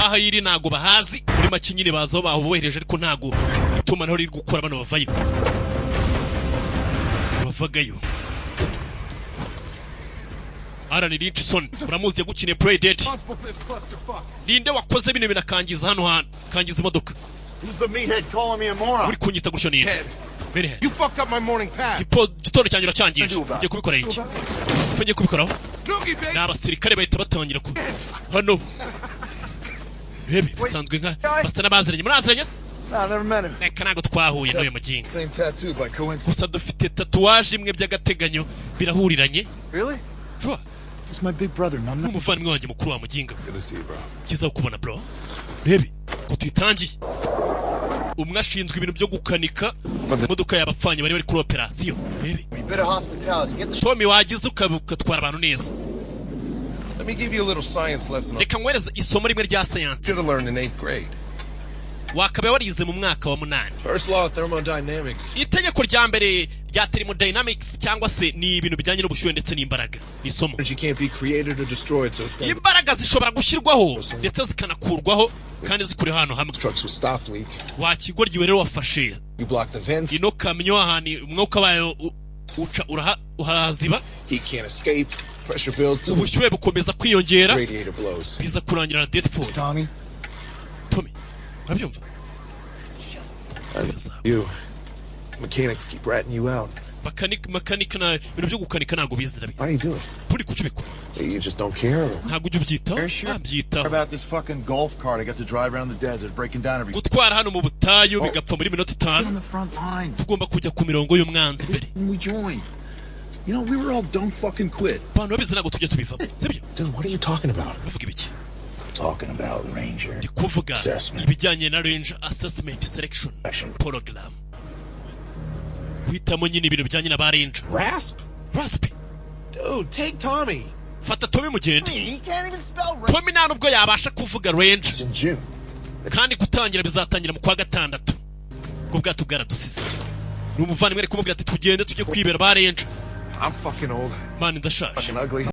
Aho iri ntago bahazi. Muri make nyine bazi aho babohereje, ariko ntago itumanaho riri gukora. Bano bavayo, bavagayo. Alan Richardson uramuzi, yagukiniye Play Dead. Ninde wakoze bino bintu akangiza hano hantu, akangiza imodoka? Who's the meathead calling me a moron? Uri kunyita gutyo ninde? Meathead. You fucked up my morning path. Gitondo cyanjye uracyangije. Ugiye kubikora iki? Icyo ngiye kubikoraho Noogie, baby. ni abasirikare bahita batangira ku hano. Rebe, bisanzwe nka basa n'abaziranye. Muraziranye se? Nah, I never met him. Reka, ntabwo twahuye n'uyu muginga. Same tattoo by coincidence. Gusa dufite tatouage imwe by'agateganyo, birahuriranye. Really? Sure. It's my big brother, and I'm not. N'umuvandimwe wanjye mukuru wa muginga. Good to see you, bro. Byiza kukubona, bro. Rebe ko tuyitangiye, umwe ashinzwe ibintu byo gukanika imodoka y'abapfanye bari bari kuri operasiyo. Rebe. A bit of hospitality. Get the Tommy, wagize ugatwara abantu neza. Let me give you a little science lesson. Reka nkwereze isomo rimwe rya sayansi. Should have learned in eighth grade. Wakabaye warize mu mwaka wa 8. First law of thermodynamics. Itegeko rya mbere rya thermodynamics, cyangwa se ni ibintu bijyanye n'ubushyuhe ndetse n'imbaraga, ni isomo. Energy can't be created or destroyed, so it's gonna Imbaraga zishobora gushyirwaho ndetse zikanakurwaho, kandi zikuri ahantu hamwe. Trucks will stop leak. Wakigoryiwe rero wafashe You block the vents. ino kamyo, ahantu umwuka wayo uca urahaziba. Heat can't escape. Pressure builds till the Ubushyuhe bukomeza kwiyongera. radiator blows. Biza kurangira na dead fall. Tommy. Tommy, urabyumva? You mechanics keep ratting you out. Makanika na ibintu byo gukanika ntabwo bizira. Why do you do it? Buri kuki ubikora? You just don't care. Ntabwo ujya ubyitaho? Ntabyitaho. About this fucking golf cart I got to drive around the desert, breaking down every. Gutwara hano mu butayu bigapfa muri minota 5. On the front lines. Tugomba kujya ku mirongo y'umwanzi imbere. When we joined, we were all don't fucking quit. Abantu babizi, ntabwo tujya tubivamo, sibyo? Dude, what are you talking about? Uravuga ibiki? Talking about Ranger. Ndi kuvuga Assessment. ibijyanye na Ranger Assessment Selection Program, guhitamo nyine ibintu bijyanye na ba Ranger. Rasp? Rasp. Dude, take Tommy. Fata Tommy mugende. He can't even spell Ranger. Tommy nta nubwo yabasha kuvuga Ranger. It's in June. Kandi gutangira bizatangira mu kwa gatandatu. Ubwo bwato bwaradusize. Ni umuvandimwe ari kumubwira ati tugende tujye kwibera ba Ranger. I'm fucking old. Man, ndashaje. Fucking ugly.